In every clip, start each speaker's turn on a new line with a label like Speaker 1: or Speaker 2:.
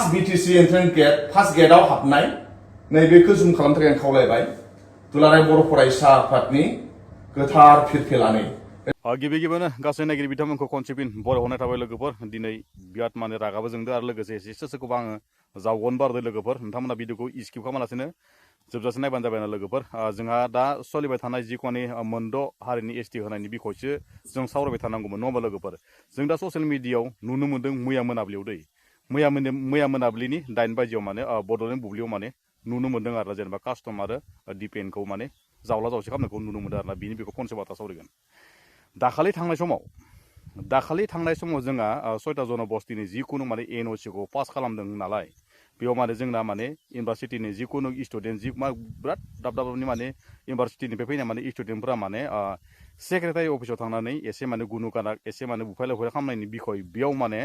Speaker 1: first BTC entrance gate first गेटआव हाबनाय नैबेखौ जुम खालामनो थाखाय आं खावलायबाय दुलाराय बर' फरायसा आफादनि गोथार फिरफिलानै
Speaker 2: गिबि गिबियावनो गासै नायगिरि बिथांमोनखौ खनसेफिन बरायहरनाय थाबाय लोगोफोर दिनै बिराद माने रागाबो जोंदों आरो लोगोसे एसे सोरखौबा आङो जावगन बारदों लोगोफोर नोंथांमोना भिडिअखौ स्किप खालामालासिनो जोबजासिम नायबानो जाबाय लोगोफोर जोंहा दा सोलिबाय थानाय जिखुनु मोनद' हारिनि एसटि होनायनि बिखयसो जों सावरायबाय थानांगौमोन नङा होमबा लोगोफोर जों दा ससियेल मिडियायाव नुनो मोन्दों मैया मोनाबिलियाव दै मैया मोनाबिलिनि 8 बाजियाव माने बड'लेण्ड बुब्लियाव माने नुनो मोन्दों आरो जेनेबा कास्टम आरो डिपेनखौ माने जावला जावसि खालामनायखौ नुनो मोन्दों आरोना बिनि बेखौ फंसे बाथ्रा सावरायगोन दाखालि थांनाय समाव जोंहा 6टा जनबस्तिनि जिखुनु माने एनअसिखौ पास खालामदों नालाय बेयाव माने जोंना माने इउनिभार्सिटिनि जिखुनु स्टुडेन्ट बिराद दाब दाबनि माने इउनिभार्सिटिनिफ्राय फैनाय माने स्टुडेन्टफोरा माने सेक्रेटारि अफिसाव थांनानै एसे माने गुनु गानाक एसे माने बुफायला बुफायला खालामनायनि बिखय बेयाव माने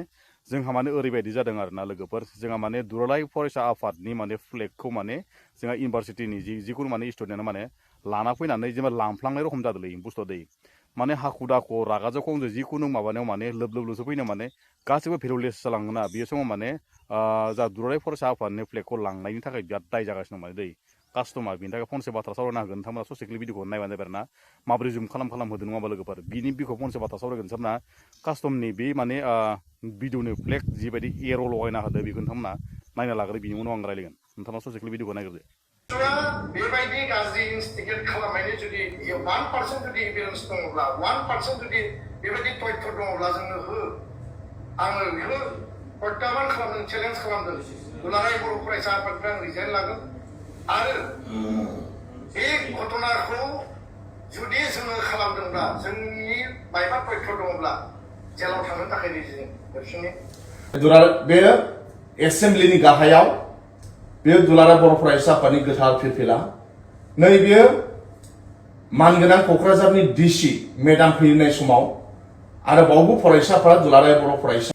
Speaker 2: जोंहा माने ओरैबायदि जादों आरोना लोगोफोर जोंहा माने दुलाराय फरायसा आफादनि माने फ्लेगखौ माने जोंहा इउनिभार्सिटिनि जिखुनु माने स्टुडेन्टआ माने लाना फैनानै जेनेबा लांफ्लांनाय रखम जादोंलै बुस्थुआ दै माने हाखु दाखु रागा जोखोमजों जिखुनु माबानायाव माने लोब लोबल'सो फैनायाव माने गासैबो भेलुलेस जालाङोना बे समाव माने जा दुलाराय फरायसा आफादनि फ्लेगखौ लांनायनि थाखाय बिराद दाय जागासिनो दं माने दै कास्टमा बिनि थाखाय फंसे बाथ्रा सावरायना होगोन नोंथांमोना ससेखलि भिडिअखौ नायबानो जाबाय आरोना माबोरै जुम खालाम होदों नङा होमबा लोगोफोर बिनि बिखौ फंसे बाथ्रा सावरायगोन नोंथांमोना कास्टमनि बे माने भिडिअनि फ्लेग जिबायदि एर' लगायना होदों बेखौ नोंथांमोना नायना लाग्रो बिनि उनाव आं रायलायगोन नोंथांमोना ससेखलि भिडिअखौ नायग्रोदो
Speaker 3: बेबायदि गाज्रि इनस्टिगेट खालामनायनि जुदि 1% जुदि इभिडेन्स दङब्ला 1% जुदि बेबायदि तथ्य दङब्ला जोंनो हो आङो बेखौ प्रत्याहान खालामदों चेलेन्ज खालामदों दुलाराय बर' फरायसा आफादनिफ्राय आं रिजाइन लागोन आरो बे घटनाखौ जुदि जोङो खालामदोंब्ला जोंनि मायबा तथ्य दङब्ला जेलाव थांनो थाखाय रेडि जों
Speaker 1: बे एसेम्ब्लिनि गाहायाव बे दुलाराय बर' फरायसा आफादनि गोथार फिरफिला नैबे मानगोनां क'क्राझारनि डिसि मेडाम फैनाय समाव आरो बावबो फरायसाफोरा दुलाराय बर' फरायसा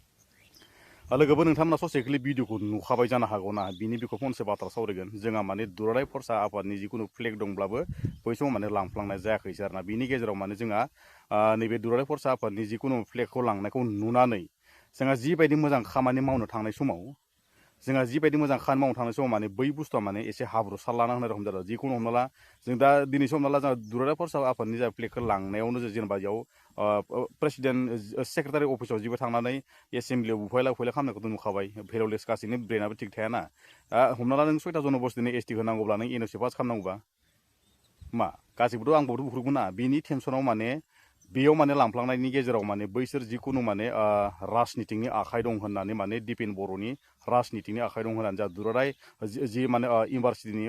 Speaker 2: लोगोफोर नोंथांमोना ससेखलि भिडिअखौ नुखाबाय जानो हागौ ना बिनि बिखौ फंसे बाथ्रा सावरायगोन जोंहा माने दुलाराय फरायसा आफादनि जिखुनु फ्लेग दंब्लाबो बै समाव माने लांफ्लांनाय जायाखैसै आरोना बिनि गेजेराव माने जोंहा नैबे दुलाराय फरायसा आफादनि जिखुनु फ्लेगखौ लांनायखौ नुनानै जोंहा जिबायदि मोजां खामानि मावनो थांनाय समाव माने बै बुस्थुआ माने एसे हाब्रु सारलाना होनाय रखम जादों जिखुनु हमना ला जों दा दिनै हमना ला जोंहा दुलाराय फरायसा आफादनि जा फ्लेगखौ लांनायावनो जेनेबा बेयाव प्रेसिडेन्ट सेक्रेटारि अफिसाव जेबो थांनानै एसेम्ब्लियाव बुफायला बुफायला खालामनायखौथ' नुखाबाय भेलुलेस गासैनि ब्रेनाबो थिग थायाना हमना ला नों 6टा जनबस्तिनि एसटि होनांगौब्ला नों एनअसि पास खालामनांगौबा मा गासैबोथ' आंबोथ' बुख्रुगोन ना बिनि टेनसनाव माने बेयाव माने लांफ्लांनायनि गेजेराव माने बैसोर जिखुनु माने राजनितिनि आखाइ दं होननानै माने डिपेन बर'नि राजनितिनि आखाइ दं होननानै जा दुलाराय जि माने इउनिभार्सिटिनि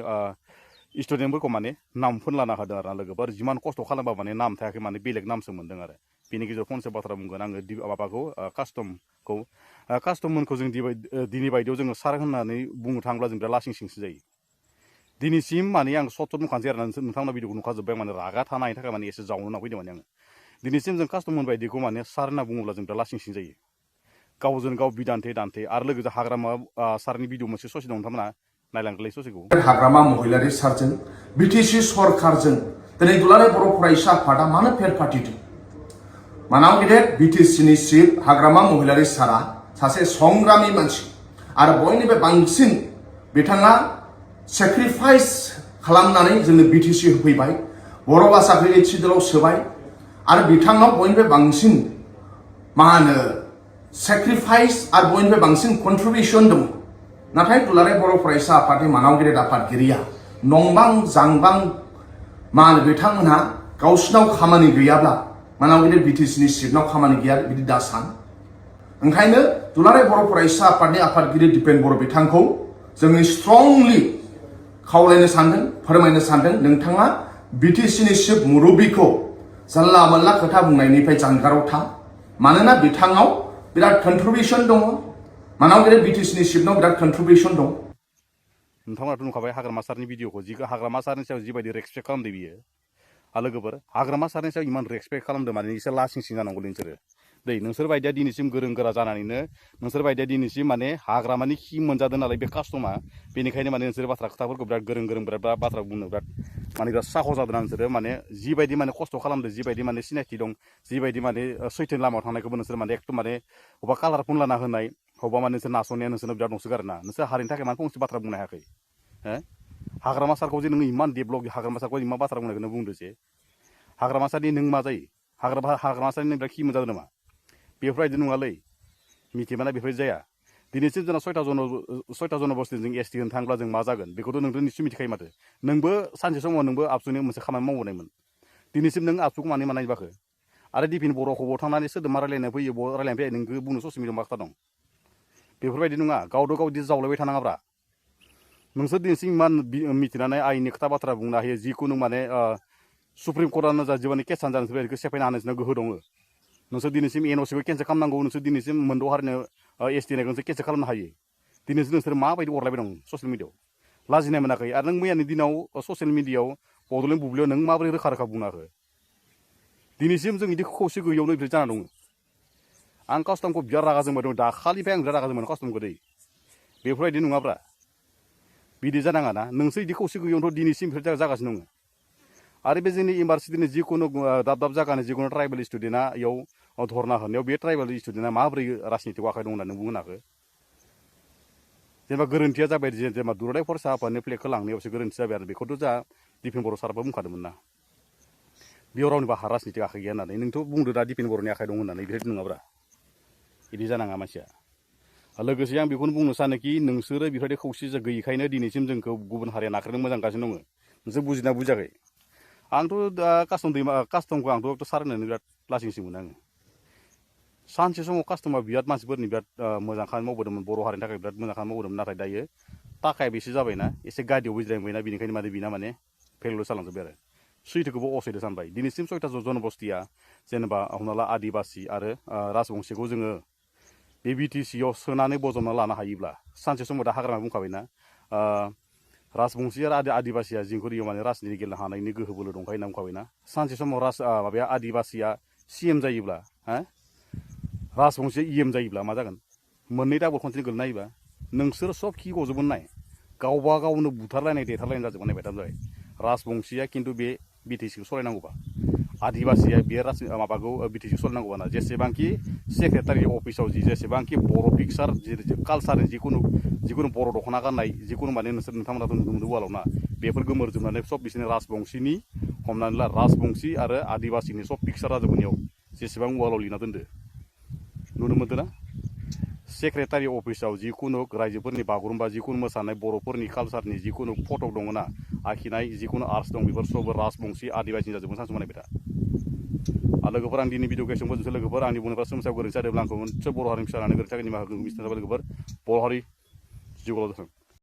Speaker 2: स्टुडेन्टफोरखौ माने नामफोर लाना होदों आरो लोगोफोर जिमान खस्थ' खालामबा माने नाम थायाखै माने बेलेग नामसो मोन्दों आरो बेनि गेजेराव फंसे बाथ्रा बुंगोन आङो माबाखौ कास्टममोनखौ जों दिनै बायदियाव जोङो सार होननानै बुंनो थाङोब्ला जों बिराद लासिं सिंसो जायो दिनैसिम माने आं सट नुखानोसै आरो नोंथांमोना भिडिअखौ नुखाजोब्बाय माने रागा थानायनि थाखाय माने एसे जावनो होना फैदों माने आङो दिनैसिम जों कास्टममोन बायदिखौ माने सार होनना बुङोब्ला जों बिराद लासिं सिं जायो गावजों गाव बिदान्थे दान्थे आरो लोगोसे हाग्रामा सारनि भिडिअ मोनसे ससे दं नोंथांमोना नायलांगोनलै ससेखौ
Speaker 1: हाग्रामा महिलारि सारजों बिटिसि सरकारजों दिनै दुलाराय बर' फरायसा आफादा मानो फेर फाथिदों मानाव गेदेर बिटिसिनि चिफ हाग्रामा महिलारि सारा सासे संग्रामि मानसि आरो बयनिबो बांसिन बिथाङा सेक्रिफाइस खालामनानै जोंनो बिटिसि होफैबाय बर' भाषाखौ एसिडलाव सोबाय आरो बिथांनाव बयनिबो बांसिन मा होनो सेक्रिफाइस आरो बयनिबो बांसिन कन्ट्रिबिउसन दं नाथाय दुलाराय बर' फरायसा आफादनि मानाव गेदेर आफादगिरिया नंबां जांबां मा होनो बिथांमोनहा गावसिनाव खामानि गैयाब्ला मानाव गेदेर बिटिसिनि चिफनाव खामानि गैया बिदि दा सान ओंखायनो दुलाराय बर' फरायसा आफादनि आफादगिरि दिपेन बर' बिथांखौ जोङो स्ट्रंलि खावलायनो सानदों फोरमायनो सानदों नोंथाङा बिटिसिनि चिफ मुरब्बीखौ जानला मोनला खोथा बुंनायनिफ्राय जानगाराव था मानोना बिथाङाव बिराद कन्ट्रिबिउसन दङ मानाव गेदेर बिटिसिनि चिफनाव बिराद कन्ट्रिबिउसन दं
Speaker 2: नोंथांमोनाथ' नुखाबाय हाग्रामा सारनि भिडिअखौ हाग्रामा सारनि सायाव जिबायदि रेसपेक्ट खालामदों बियो लोगोफोर हाग्रामा सारनि सायाव इमान रेसपेक्ट खालामदों माने एसे लासिं सिं जानांगौ नोंसोरो दै नोंसोर बायदिया दिनैसिम गोरों गोरा जानानैनो नोंसोर बायदिया दिनैसिम माने हाग्रामानि खि मोनजादों नालाय बे कास्टमा बेनिखायनो माने नोंसोर बाथ्रा खोथाफोरखौ बिराद गोरों बिराद बाथ्रा बुंनो बिराद माने बिराद साहस जादों नोंसोरो माने जिबायदि माने खस्थ' खालामदों जिबायदि माने सिनायथि दं जिबायदि माने सैथो लामायाव थांनायखौबो नोंसोर माने एकदम माने अबा कालार फुनलाना होनाय अबा माने नोंसोर नासयनाया नोंसोरनो बिराद नंसोगारो ना नोंसोर हारिनि थाखाय माने फंसे बाथ्रा बुंनो हायाखै हो हाग्रामा सारखौ जे नोङो इमान डेभलप हाग्रामा सारखौ इमान बाथ्रा बुंनायखौनो बुंदो जे हाग्रामा सारनि नों मा जायो हाग्रामा सारनि नों बिराद खि मोनजादों नामा बेफोरबायदि नङालै मिथिबाना बेफोरबायदि जाया दिनैसिम जोंना 6टा जनबस्ति जों एसटि होनो थाङोब्ला जों मा जागोन बेखौथ' नोंथ' निश्चय मिथिखायो माथो नोंबो सानसे समाव नोंबो आबसुनि मोनसे खामानि मावबोनायमोन दिनैसिम नों आबसुखौ मानो मानाय बाखो आरो दिपिन बर'खौबो थांनानै सोरदोंबा रायलायनो फैयो रायलायनो फैयो नोंखौ बुंनो ससियेल मिडियाआव मा खोथा दं बेफोरबायदि नङा गावजों गाव बिदि जावलायबाय थानाङाब्रा नोंसोर दिनैसिम इमान मिथिनानै आयेननि खोथा बाथ्रा बुंनो हायो जिखुनु माने सुप्रिम कर्टआनो जा जिबानि केसानो जा नोंसोर बेखौ सेफायनो हानाय गोहो दङ नोंसोर दिनैसिम एनअसिखौ केन्सेल खालामनांगौ नोंसोर दिनैसिम मोनद' हारिनो एसटि होनायखौ नोंसोर केन्सेल खालामनो हायो दिनैसिम नोंसोर माबायदि अरलायबाय दं ससियेल मिडियाआव लाजिनाय मोनाखै आरो नों मैयानि दिनाव ससियेल मिडियाआव बड'लेण्ड बुब्लियाव नों माबोरै रोखा रोखा बुंनो हाखो दिनैसिम जों बिदि खौसे गैयैयावनो बिदि जाना दङ आं कास्टमखौ बिराद रागा जोंबाय दं दाखालिनिफ्राय आं बिराद रागा जोंबाय कास्टमखौ दै बेफोरबायदि नङाब्रा बिदि जानाङा ना नोंसोर बिदि खौसे गैयैयावनोथ' दिनैसिम बेफोर जागासिनो दङ आरो बे जोंनि इउनिभार्सिटिनि जिखुनु दाब दाब जायगानि जिखुनु ट्राइबेल स्टुडेन्टआ इयाव धरना होनायाव बे ट्राइबेल स्टुडेन्टआ माबोरै राजनितिआव आखाइ दं होननानै बुंनो हाखो जेनेबा गोरोन्थिया जाबाय जेनेबा दुलाराय फरायसा आफादनि फ्लेगखौ लांनायावसो गोरोन्थि जाबाय आरो बेखौथ' जा दिपेन बर' साराबो बुंखादोंमोन ना बेयाव रावनिबो राजनितिक आखाइ गैया होननानै नोंथ' बुंदो दा दिपेन बर'नि आखाइ दं होननानै बेबायदि नङाब्रा बिदि जानाङा मानसिया लोगोसे आं बेखौनो बुंनो सानोखि नोंसोरो बेफोरबायदि खौसे गैयैखायनो दिनैसिम जोंखौ गुबुन हारिया नाख्रेबनो मोजां गासिनो दङ नोंसोर बुजिना बुजियाखै आंथ' दा कास्टमखौ आंथ' सार होननानै बिराद लासिंसिं मोनो आङो सानसे समाव कास्टमा बिराद मानसिफोरनि बिराद मोजां खामानि मावबोदोंमोन बर' हारिनि थाखाय बिराद मोजां खामानि मावबोदोंमोन नाथाय दायो थाखाया बेसे जाबायना एसे गादियाव बुजिलायबायना बेनिखायनो माने बिना माने फेल जालांजोब्बाय आरो सैथोखौबो असैथो सानबाय दिनैसिम 6टा जनबस्तिया जेनेबा हमना ला आदिबासि आरो राजबंसिखौ जोङो बे बिटिसिआव सोनानै बजबना लानो हायोब्ला सानसे समाव दा हाग्रामा बुंखाबायना राजबंसि आरो आदिबासिया जिंखुरियाव माने राजनिति गेलेनो हानायनि गोहो बोलो दंखायो होनना बुंखाबायना सानसे समाव माबाया आदिबासिया CM जायोब्ला राजबंसिया EM जायोब्ला मा जागोन मोननै दाबल कन्टिनिउ गोलैना नायोबा नोंसोर सब खि गजोबगोन नाय गावबा गावनो बुथारलायनाय देथारलायनाय जाजोबगोन नायबाय जाबाय राजबंसिया खिन्थु बे बिटिसिखौ सलायनांगौबा आदिबासिया बे माबाखौ बिटिसिखौ सलायनांगौबा ना जेसेबांखि सेक्रेटारि अफिसाव जेसेबांखि बर' पिक्सार कालसारनि जिखुनु बर' दख'ना गाननाय जिखुनु माने नोंथांमोनाथ' नुनो मोनदों वालाव ना बेफोर गोमोरजोबनानै सब बिसोरनि राजबंसिनि हमनानै ला राजबंसि आरो आदिबासिनि सब पिक्सार जाजोबगोन जेसेबां वालाव लिरना दोनदो नुनो मोनदों ना सेक्रेटारि अफिसाव जिखुनु रायजोफोरनि बागुरुम्बा जिखुनु मोसानाय बर'फोरनि कालसारनि जिखुनु फट' दङ ना आखिनाय जिखुनु आर्ट्स दं बेफोर सब राजबंसि आदिबासिनि जाजोबगोन सानसे नायबाय था आरो लोगोफोर आं दिनै भिडिअ गेसों बोजोंसो लोगोफोर आंनि बुंनायफ्रा सोमोसायाव गोरोन्थि जादोंब्ला आंखौ मोनसे बर' हारिनि फिसा होननानै गोरोन्थि जागोन निमाहा मिथिनाय जाबाय लोगोफोर बर' हारि जिउआव जाथों